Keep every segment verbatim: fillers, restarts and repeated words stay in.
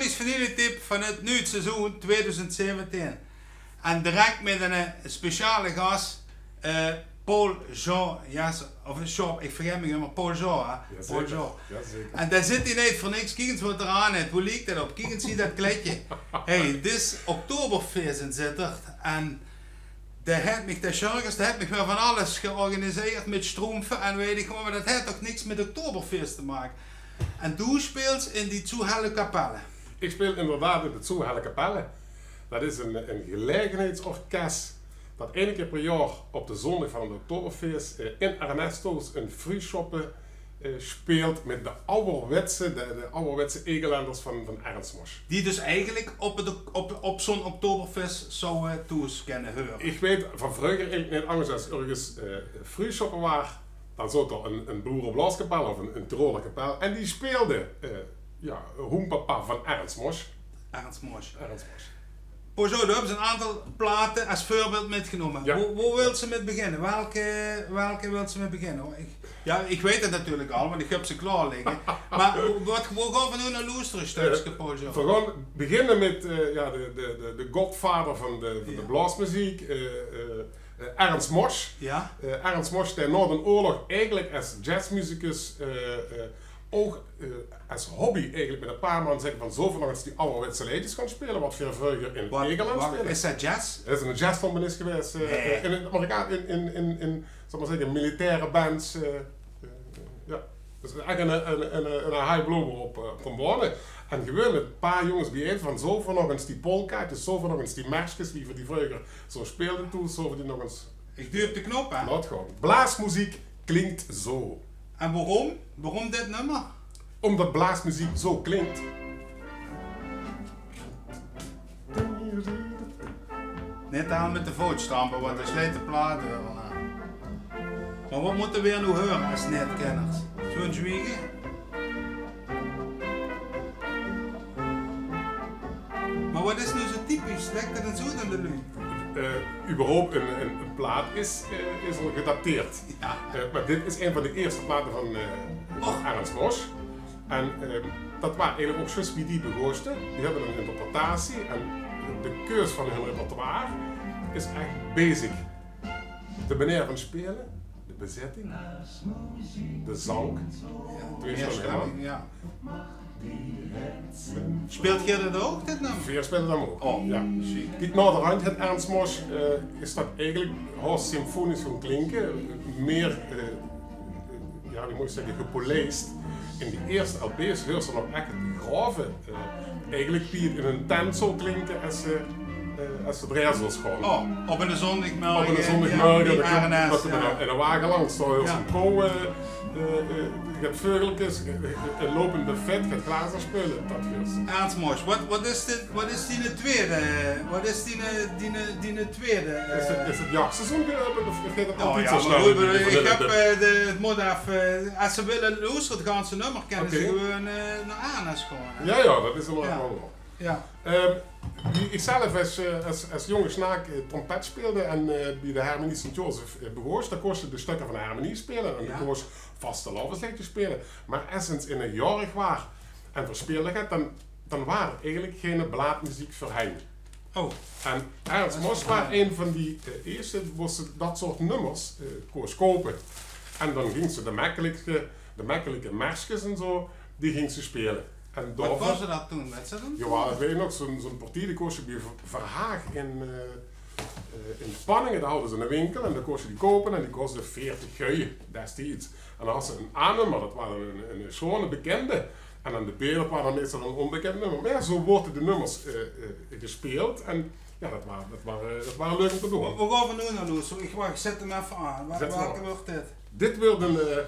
Is vanille tip van 't nuuj seizoen twieëdoezend zeventieën. En direk mit 'ne, eh, speciale gas, eh, Paul Jean, ja, of Sjaap, ich vergaet mich ummer, Paul Jean, hè? Paul Jean. Jazeker. En dae zit hie neet veur niks. Kiek ins wat 'r aan haet. Wo liek det op? Kiek ins hie det kleidje. Hey, dit is Oktoberfeest in Zitterd. En dae haet mich, dae Sjörges, dae haet mich weer van alles georganiseerd mit stroomfe en weit ich waat, mer det haet toch niks mit Oktoberfeest te make. En doe sjpeels in die Zuhelle Kapelle. Ich sjpeel inderdaad in de Zuhelle Kapelle. Det is ein, ein gelegenheidsorkes det eine kier per jaor op de zóndig van 't Oktoberfeest, eh, in Ernesto's in Frühschoppen, eh, sjpeelt mit de awwerwetse, de, de awwerwetse Egelänner van, van Ernst Mosch. Die dus eigelik op 't, op, op zo'n Oktoberfeest zouwe thoes kinne heure. Ich weit van vreuger eigelik neet angers es örges, eh, Frühschoppen waar, dan zoot d'r ein, ein boereblaoskapel of ein, ein Tiroler kapel. En die sjpeelde, eh, ja, Hoempapa van Ernst Mosch. Ernst Mosch. Ernst Mosch. Paul Jean, doe höbs ein aantal plate es veurbeeld mitgenómme. Ja. Wo, wo wils se mit beginne? Welke, welke wils se mit beginne? Ich, ja, ich weit 't natuurlik al, want ich höb ze klaor ligke. Mer wo, wat, wo gaon v'r noe nao loestere, stökske, Paul Jean? V'r gaon beginne mit, eh, ja, de, de, de, de godfather van de, van de blaosmeziek, eh, eh, eh, Ernst Mosch. Ja. Eh, Ernst Mosch, dae nao d'n oorlog eigelik es jazzmusicus, eh, eh, ouch, eh, es hobby eigelik mit e paar man zègke van: zólle v'r nog ins die awwerwetse leedjes gaon speule, wat veer vreuger in Egeland speelde. Is det jazz? Hae is 'ne jazztrombonis gewaes, eh, in 't Amerika-, in, in, in, in, zal ich mer zègke, militaire bands, eh, eh, ja. Dus eigelik 'ne, 'ne, 'ne, 'ne high blower op, eh, op trombone. En gewoon mit e paar jónges biejein van: zólle v'r nog ins die polkaatjes, zólle v'r nog ins die merskes, wie v'r die vreuger zo speelde toen, zólle v'r die nog ins... Ich duuj op de knop, hè? Laot gaon. Blaosmeziek klinkt zo. En waorom? Waorom dit nummer? Ómdet blaosmeziek zo klink. Neet aan mit de voot sjtampe, want dan sjleit de plaat deur. Mer wat mótte veer noe heure es neet-kenners? Zo'n zwiege? Mer wat is noe zo typisch? Lèk det ins oet aan de luuj. Eh, überhaupt ein, ein, ein plaat is, eh, is al gedateerd. Ja. Eh, mer dit is ein van de eerste plate van, eh, van Ernst Mosch. En, eh, det waar eigelik ouch zjus wie die begóste. Die höbbe ein interpretatie en de keus van hun repertoire is ech basic. De meneer van sjpeule, de bezètting, de zang. Ja, twieë sjtömme, ja. Sjpeelt geer det ouch, dit nummer? Veer sjpeule det ouch. Oh, ja. Kiek, naoderhandj haet Ernst Mosch, eh, is det eigelik haos symfonisch gaon klinke. Mieë, eh, ja, wie mót ich zègke, gepoleerd. In die eerste lp's heurs se nog ech 't grove, eh, eigelik wie 't in ein tent zou klinke es se, eh, es se d'rhaer zóls gaon. Oh, op eine zóndigmörge. Op eine zóndigmörge, ja, dan kump, dan kump d'r eine wage langs, dao heurs se ein trouw, eh, eh, eh, get veugelkes, eh, eh, ein lopend buffet, get glazer speule, det heurs se. Ernst Mosch, wat, wat is dit? Wat is diene twieëde, wat is diene, diene, diene twieëde, is 't, eh, is 't jachseizoen geopend of geit 't altied zo snel? Ich höb, eh, de, 't mót effe, es ze wille loestere, 't ganse nummer, kinne ze gewoon, eh, nao Arnes gaon, hè? Ja, ja, det is allemaol waal. Ja. Ehm, wie ich zelf es, eh, es, es jónge snaak, eh, trompet sjpeelde en, eh, bie de hermenie Sint-Jozef, eh, begós, dan kós se de sjtökker van de hermenie sjpeule en dan kós se vastelaovesleedjes sjpeule. Mer es se ins in ein jaorig waar en veer sjpeelde get, dan dan waar eigelik gein blaosmeziek veur hein. Oh. En Ernst Mosch waar ein van die, eh, eerste wo se det soort nummers, eh, kós koupe. En dan gings se de mekkelike, de mekkelike merskes en zo, die gings se speule. En... Wat kós se det toen, wèts se det? Jawel, det weit ich nog. Zo'n, zo'n partie, die kós se bie Ver-, Verhaag in, eh, eh, in Panninge, dao hadde ze eine winkel en dan kós se die koupe en die kosde veertig gulje destieds. En dan hads se ein A-nummer, det waar ein, ein, ein sjoon bekènde. En aan de B, det waar dan meistal ein ónbekènd nummer. Mer ja, zo woorte de nummers, eh, eh, gespeeld. En ja, det waar, det waar, eh, det waar leuk óm te doon. Wo, wo gaon v'r noe nao loestere? Ich wach, ich zèt 'm effe aan. Wa-, welke wuuert dit? Dit wuuert ein, eh,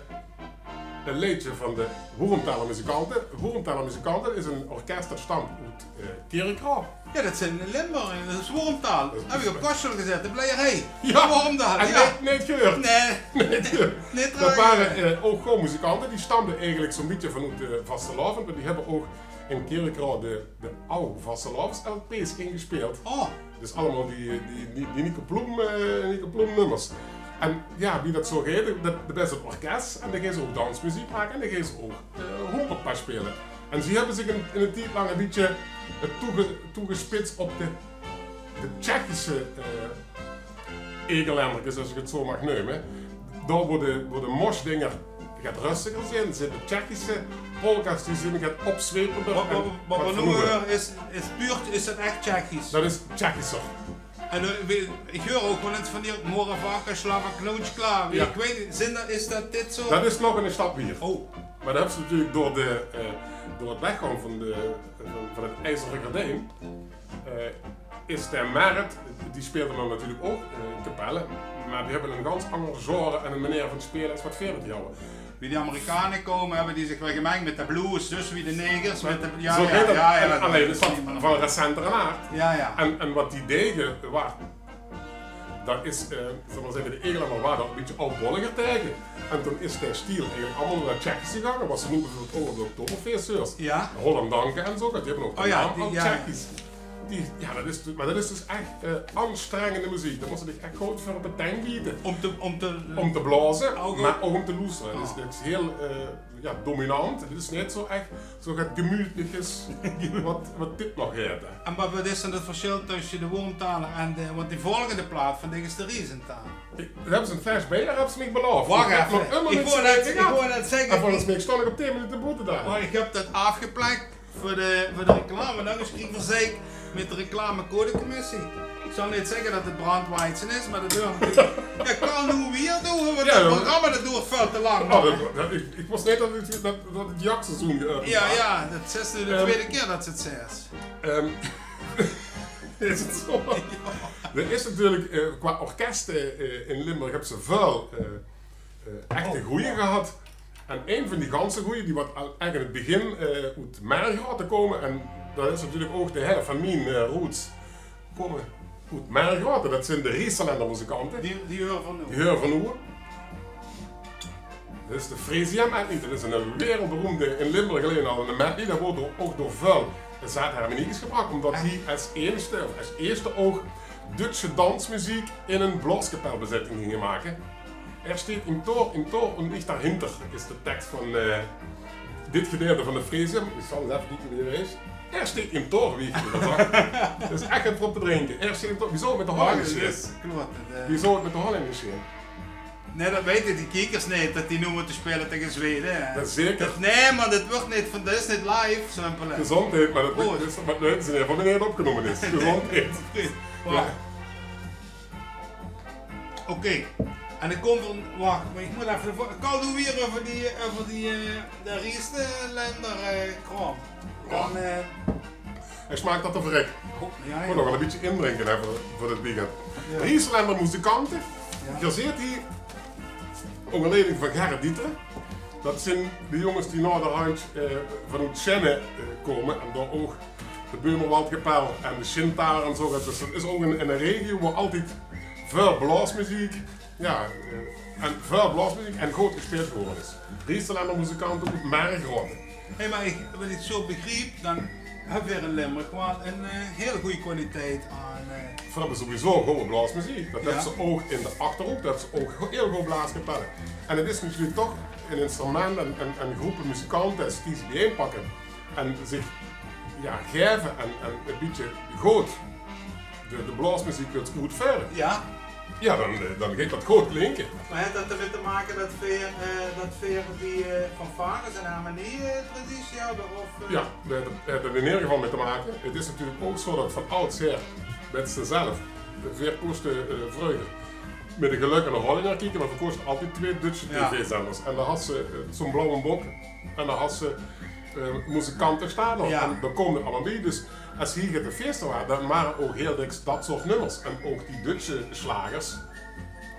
ein leedje van de Wurmtaler Muzikanten. Wurmtaler Muzikanten is ein orkes det sjtamt oet, eh, Kirchroa. Ja, det zeen in Limburg, det is Wurmtaal. Höb ich op Kostschool gezete, de bleierhei. Ja. Waorom dan? En ja. Neet, neet gehuurd. Nae. Neet gehuurd. Neet... Det waren, eh, ouch gewoon muzikante, die stamde eigelik zo'n bietje vanoet de vastelaovend, want die höbbe ouch in Kirchroa de, de aw vastelaovends-lp's ingespeeld. Oh. Dus allemaol die, die, die, die Nico Ploem, eh, Nico Ploem nummers. En ja, wie det zo geit, det, de bès op orkes en dan geis se ouch dansmeziek make en dan geis se ouch, eh, hoempapa speule. En ze höbbe zich in, in de tied lang e bietje, eh, toege-, toegespits op de, de Tsjechische, eh, Egelenderkes, es ich 't zo maag neume. Dao wo de, wo de mosjdinger get rustiger zeen, zeen de Tsjechische polka's, die zeen get opzwepender. Wat, en wat, wat get we noe vernoojer. Is, is puur, is det ech Tsjechisch? Det is Tsjechischer. En, eh, wie, ich heur ouch waal ins van die Moravaka, Slava Knoetskla. Wie, ja. Ich weit neet, zeen det, is det dit zo? Det is nog eine stap wiejer. Oh. Mer det höbbe ze natuurlik door de, eh, door 't weggaon van de, van, van 't iezere gerdien, eh, is de Mert, die speelt dan natuurlik ouch, eh, kapelle, mer die höbbe ein gans anger genre en ein meneer van speule es wat veer die hawwe. Wie die Amerikane kome, höbbe die zich weer gemengd mit de blues, dus wie de negers, mit de, ja, zo ja, geit det. Ja, ja, en allein is det van recentere aard. Ja, ja. En, en wat die dege, waar, det is, eh, zal ich mer zègke, de Egelender waar dao e bietje audbolliger taenge. En toen is de stiel eigelik allemaol nao Tsjechisch gegange, wat se noe bieveurbeeld ouch op de Oktoberfeest huurs. Ja. Hollandanke en zo, die höbbe ouch de naam al Tsjechisch. Die, ja, det is, mer det is dus ech, eh, aanstrengende meziek. Dao mós se dich ech good veur op de teng biete. Om te, om te, om te blaoze, mer ouch om te loestere. Oh. Det is, det is hiel, eh, ja, dominant. Dit is neet zo ech zo get gemütliches wat, wat dit nog haet, hè. En wat, wat is dan 't versjil tösse de Wurmtaler en de, want die volgende plaat van dich is de Riesentaler. Ich, dao höbbe ze ein fles beer, höbbe ze mich belaof. Wach effe. Ich höb nog ummer niks gegete. Ich wou net zègke, en volges mich stóng ich op tien minute boete dao. Mer ich höb det aafgeplek veur de, veur de reclame. Noe ins kriege v'r zeik mit de reclamecodecommissie. Ich zal neet zègke det 't Brand Weizen is, mer det dörf ich natuurlik. Ja, kan noe weer doon, want 't programma det doert väöl te lang. Oh, det, det, ich, ich wis neet det 't, det, det 't jachtseizoen geopend waas. Ja, ja, det is noe de twiede kier det se 't zaes. Ehm, is 't zo? Ja. D'r is natuurlik, eh, qua orkeste, eh, in Limburg höbbe ze väöl, eh, eh, echte goeie gehad. En ein van die ganse goeie, die wat al, eigelik in 't begin, eh, oet Mergraote kome, en det is natuurlik ouch de hel van mien, eh, roots, kome oet Mergraote. Det zeen de Rieselender muzikante. Die, die heure v'r noe. Die heure v'r noe. Det is de Fresium medley. Det is ein wereldberoemde, in Limburg allein al ein medley. Det wuuert door, ouch door väöl zaate hermeniekes gebrach, ómdet die es einigste, of es eerste ouch Duitse dansmeziek in ein blaoskapelbezitting ginge make. Er steht im Tor, im Tor und nicht dahinter, is de teks van, eh, dit gedeilte van de Fresium. Ich zal ins effe kieke wie die is. Er steht im Tor, wie ich det zag. Det is ech get veur op te drinke. Er steht im Tor. Wie zou 't mit de Hollanders zeen? Wie zou 't mit de Hollanders zeen? Nae, det weite die kiekers neet, det die noe mótte speule taenge Zwede, hè. Det is zeker. Det, nae, mer det wuuert neet van, det is neet live, zo'n plaat. Gezondheid, mer det, det is, mer det weite ze neet, van wanneer 't opgenómme is. Gezondheid. Wach. Ja. Oké. En dan kómme v'r, wach, mer ich mót effe de vo-, kan noe weer euver die, euver die, eh, de Rieselender, eh, kraom. Dan, eh, Hae smaak es de verrek. Oh, ja, ja. Mót nog waal e bietje indrinke, hè, veur, veur dit weekend. Ja. Rieselender muzikante. Ja. Geer zeet hie ónger leiding van Gerrit Dieteren. Det zeen de jónges die naoderhand, eh, vanoet Sjenne, eh, kome en dao ouch de Beumerwaldkapel en de Sjintaler en zo. Dus det is ouch ein, ein regio wo altied väöl blaosmeziek, ja, eh, en väöl blaosmeziek en good gespeeld gewore is. Rieselender muzikante oet Mergraote. Hé, mer ich, wat ich zo begriep, dan höbbe v'r in Limburg waal ein, eh, hiel gooj kwaliteit aan, eh, V'r höbbe sowieso gooj blaosmeziek. Det höbbe ze ouch in de Achterhoek, det höbbe ze ouch hiel gooj blaaskapelle. En 't is natuurlik toch ein instrument en, en, en gróppe muzikante, es die zich biejeinpakke en zich, ja, gaeve en, en e bietje good de, de blaosmeziek wilt oetveure. Ja. Ja, dan, eh, dan geit det good klinke. Mer haet det d'r mit te make det veer, eh, det veer die, eh, fanfares en harmonie, eh, traditie höbbe, of, eh? Ja, det, det haet d'r in eder geval mit te make. 't Is natuurlik ouch zo det van oudsher, wèts se zelf, veer kóste, eh, vreuger mit e gelök nao de Hollenjer kieke, mer veer kóste altied twee Duitse tv-zenders. En dan hads se, eh, zo'n Blauwe Bock en dan hads se, eh, Muzikante Stadler. Ja. En dan kómme allemaol bie. Dus es hie get te fiere waas, dan wore ouch hiel dèks det soort nummers. En ouch die Duitse slagers.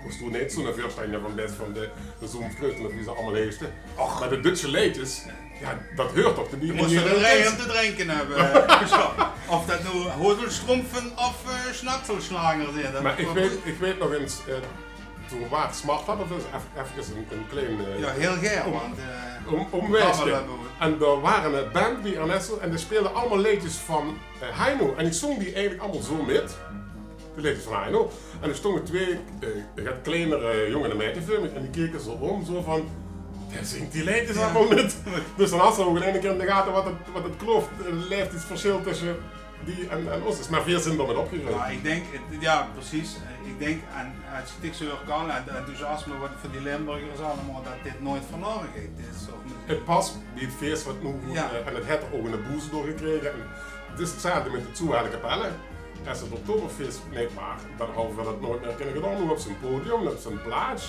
Mós doe neet zo'n veurstander van bès van de, de Zunftflöten of wie ze allemaol heite. Och. Mer de Duitse leedjes, ja, det heurt toch d'rbie. Doe mós d'r ein rij om te drinke höbbe. Of det noe Hoselstrumpfen of, eh, Schnatzelschlager zeen. Mer ich weit, ich weit nog ins, eh, toen waas Smartlappen, det is ef-, efkes ein, ein klein, eh, ja, hiel gaer, want, eh, ómwaeske. En dao waas ein band bie Ernesto en die speelde allemaol leedjes van, eh, Heino. En ich zóng die eigelik allemaol zo mit. De leedjes van Heino. En d'r stónge twee, eh, get kleinere jónge en meidje veur mich en die keke zo óm, zo van: Hae zingk die leedjes allemaol neet. Dus dan has se ouch in eine kier in de gate wat 't, wat 't kloof, 't laeftiedsversjil tösse die en, en ós is. Mer veer zeen dao mit opgegreujd. Jao, ich dink, 't, jao, precies. Ich dink, en, es ich dich zoe huur kalle en 't enthousiasme wat veur die Limburgers allemaol, dat dit noeit verlore geit. Dit is toch 't Pas bie 't fees wat noe, jao, eh, en 't haet d'r ouch 'ne boost door gekrege. En 't is 'tzelfde mit de Zoehalle Kapelle. Es 't Oktoberfees neet waor, dan hawwe veer dat noeit mieë kinne gedoon. Noe op zoe'n podium, op zoe'n plaats.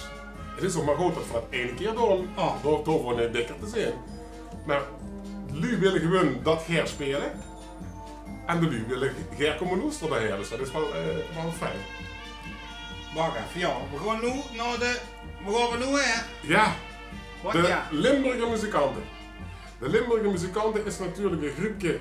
't Is ouch mer good dat veer dat eine kier doon. Oh. Door, door veur neet dikker te zeen. Mer de luuj wille gewoon dat gaer speule. En de luuj wille gaer kómme loestere dao haer. Dus dat is waal, eh, waal fijn. Wach effe, jao. Veer gaon noe nao de, wo gaon veer noe haer? Jao. Wat, de, jao? Limburger Muzikante. De Limburger Muzikante is natuurlik e gruupke, eh,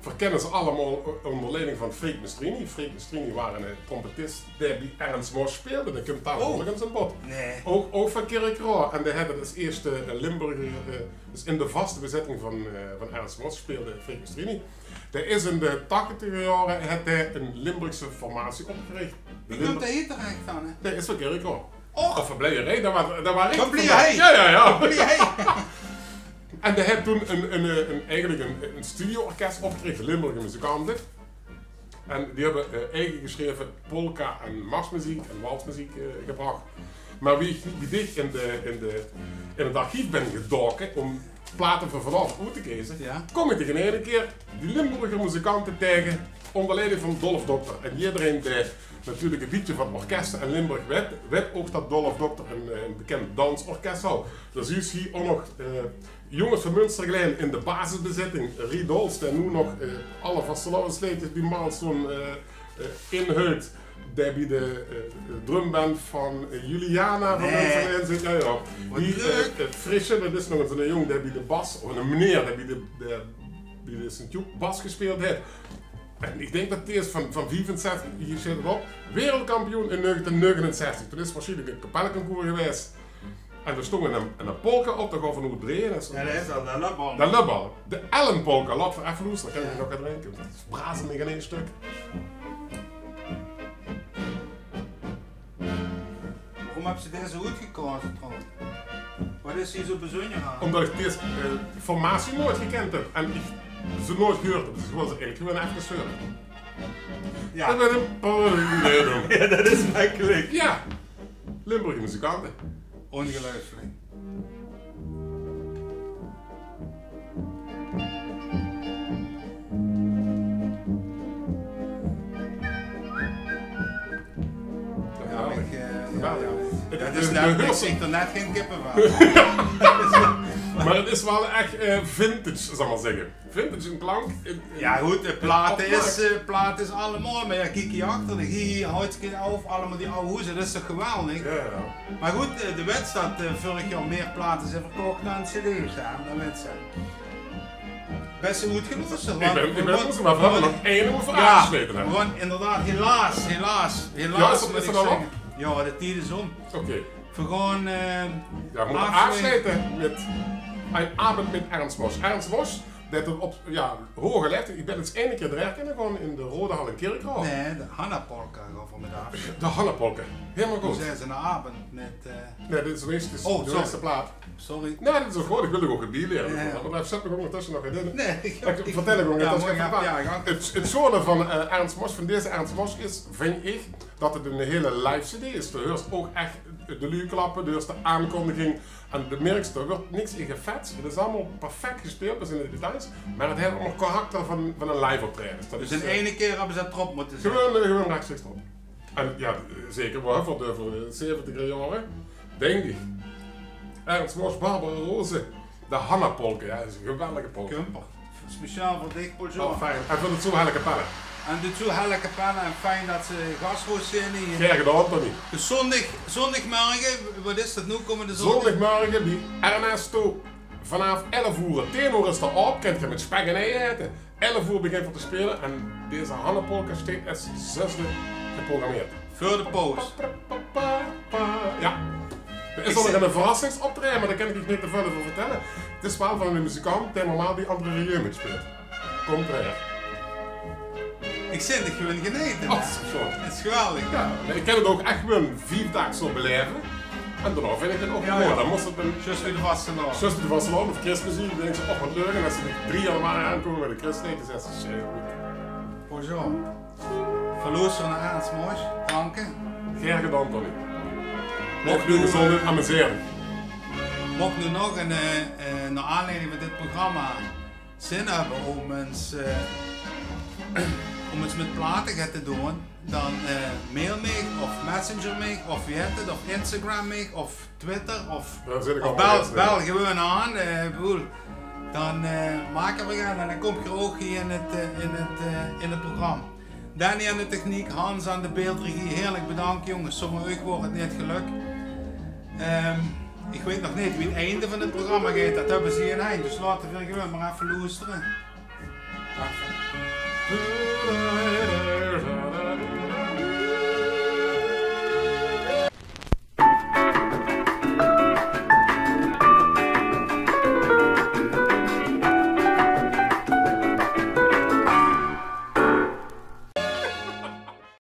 veer kènne ze allemaol o-, ónger leiding van Freek Mestrini. Freek Mestrini waor 'ne, eh, trompetis dae bie Ernst Mosch speelde. Dae kump dao, oh, nog ins aan bod. Nae. Ouch, ouch van Kirchroa. En dae haet es ierste, eh, Limburger, eh, dus in de vaste bezètting van, eh, van Ernst Mosch speelde Freek Mestrini. Dae is in de tachtiger jaore, haet dae 'n Limburgse formatie opgerich. Wie kump dae hie terech dan, hè? Dae is van Kirchroa. Och. Of van Blijerhei, dao waor, dao waor ich van Blijerhei. Jao, jao, jao. Van Blijerhei. En dae haet toen 'n, 'n, eh, 'n, eigelik 'n, 'n studio-orkes opgerich, de Limburger Muzikante. En die höbbe, eh, eige gesjreve polka- en marsmeziek en walsmeziek, eh, gebrach. Mer wie ich bie dich in de, in de, in 't archief bön gedaoke óm plate veur vanaovend oet te keze, jao, kóm ich dich in eine kier die Limburger Muzikante taenge, ónger leiding van Dolf Dokter. En ederein dae natuurlik e bietje van orkeste in Limburg weit, weit ouch dat Dolf Dokter 'n, eh, 'n bekind dansorkes haw. Dao zuus se hie ouch nog, eh, jónges van Munstergelaen in de basisbezitting. Rie Dols, dae noe nog, eh, alle vastelaovesleedjes bie Milestone, eh, eh, inhèlt. Dae bie de, eh, drumband van, eh, Juliana van Munstergelaen zit. Jao, jao. Wat leuk. Hie, eh, Frisse, dat is nog ins 'ne jóng dae bie de bas, of 'ne meneer dae bie de, de, bie de Sint-Joep bas gespeeld haet. En ich dink dat dae is van, van viefenzestig, hie steit 't op. Wereldkampioen in negentien negenenzestig. Toen is waarsjienlik 't kapelleconcours gewaes. En d'r stóng 'n, 'n polka op, dao gaon v'r noe drieë. En dat is, jao, dat is al, dat löp al. Dat löp al. De Ellenpolka, laot v'r effe loestere, kan ich nog get drinke. Dat is brazen in ein stök. Waorom höbs se deze oetgekaoze trouwens? Wat is hie zoe bezunjer aan? Ómdat ich dees, eh, formatie noeit gekènd höb en ich ze noeit gehuurd höb. Dus ich wól ze eigelik gewoon effe hure. Jao. Jao, dat is mekkelik. Jao. Limburgse muzikante. Óngeluifelik. Jao, ich, eh, jao, jao. Dat is net, ich zeen d'r net gein kippevel. Mer 't is waal ech, eh, vintage, zal ich mer zègke. Vintage in klank. In, in, jao, good, de plate is, eh, plate is allemaol. Mer jao, kiek hie achter, de hie hartstikke auf, allemaol die aw hoezer, dat is toch geweldig? Jao, jao. Mer good, eh, de wèts dat, eh, vörig jaor mieë plate zeen verkoch dan cd's, hè, dat wèts se. Bès se oetgeloeste, want ich bön, ich bön oetgeloeste, mer veer höbbe nog eine veur aafsjlete, hè. Gewoon inderdaad, helaas, helaas, helaas. Jao, is 't, is 't al op? Jao, de tied is óm. Oké. Veer gaon, eh, jao, veer mótte aafsjlete mit Ein Abend mit Ernst Mosch. Ernst Mosch, dae tot op, jao, hoge laeftied. Ich bön ins eine kier d'rhaer kinne gaon in de Rodehal in Kirchroa. Nae, de Hannapolka gaon v'r mit aaf. De Hannapolka. Hielemaol good. Toen zag ze 'n abend mit, eh, nae, dit is de ierste, oh, de ierste plaat. Sorry. Nae, dat is ouch good. Ich wil dich ouch get bieliere. Jao, jao. Mer dao zèt ich ouch óngertösse nog get in. Nae, ich vertèl gewoon, jao, dat is mooi, effe jao, klaor. Jao, jao. 't, 't sjoone van, eh, Ernst Mosch, van deze Ernst Mosch is, vinj ich, dat 't 'n hele live cd is. Doe huurs ouch ech de luuj klappe, doe huurs de aankondiging. En de merks, dao weurt niks in gefets. 't Is allemaol perfek gespeeld, bis in de details. Mer 't haet ouch nog karakter van, van 'n live optraeje. Dus dat is, eh, in eine kier höbbe ze dat d'rop mótte zètte. Gewoon, eh, gewoon rechstreeks d'rop. En jao, zeker, veer höbbe 't euver de zeventiger jaore, dink ich. Ernst Mosch, Barbara Roze, de Hannapolka, jao, dat is 'n geweldige polka. Kumper. Speciaal veur dich, Paul Johan. Oh, fijn. En veur de Zoehalle Kapelle. En de Zoehalle Kapelle, en fijn dat ze gas wouwe zeen hie. Gaer gedaon, Tony. Dus zóndig, zóndigmorge, wat is dat noe, kómmende zóndig? Zóndigmorge bie Ernesto. Vanaaf elf oere, tieën oere is d'r aop, kènt geer mit spek en ei aete. Elf oere begint 'r te speule en deze Hannapolka steit es zesde geprogrammeerd. Veur de paus. Jao. D'r is ouch nog 'n verrassingsoptraeje, mer dao kin ich uch neet te väöl euver vertèlle. 't Is waal van 'ne muzikant dae normaal bie André Rieu mitspeelt. Kump d'rhaer. Ich zeen dich gewoon genete. Oh, sorry. 't Is geweldig. Jao, ich kin 't ouch ech gewoon vief daag zoe belaeve. En daonao vinj ich 't ouch mooi. Dan mós 't ein, zjus wie de vastelaovend. Zjus wie de vastelaovend of Krismis, dan dinks se: "Och, waat leuk." En es ze drie januari aankómme mit de Krisleedjes, dan is 't zeer good. Bonjour. V'r loestere nao Ernst Mooij. Dank. Gaer gedaon, Tony. Moch noe gezóndheid, amuseren. Moch noe nog ein, eh, eh, nao aanleiding van dit programma zin höbbe óm ins, eh, óm ins mit plate get te doon, dan, eh, mail mich of messenger mich of wie hèt 't, of Instagram mich of Twitter of, of bel, bel gewoon aan, eh, bedoel, dan, eh, make v'r get en dan kómp geer ouch hie in 't, eh, in 't, eh, in 't programma. Danny aan de techniek, Hans aan de beeldregie, hartelik bedank jónges, zónger uch waor 't neet gelök. Ehm, ich weit nog neet wie 't einde van 't programma geit, det höbbe ze hie in Hein, dus laote v'r gewoon mer effe loestere.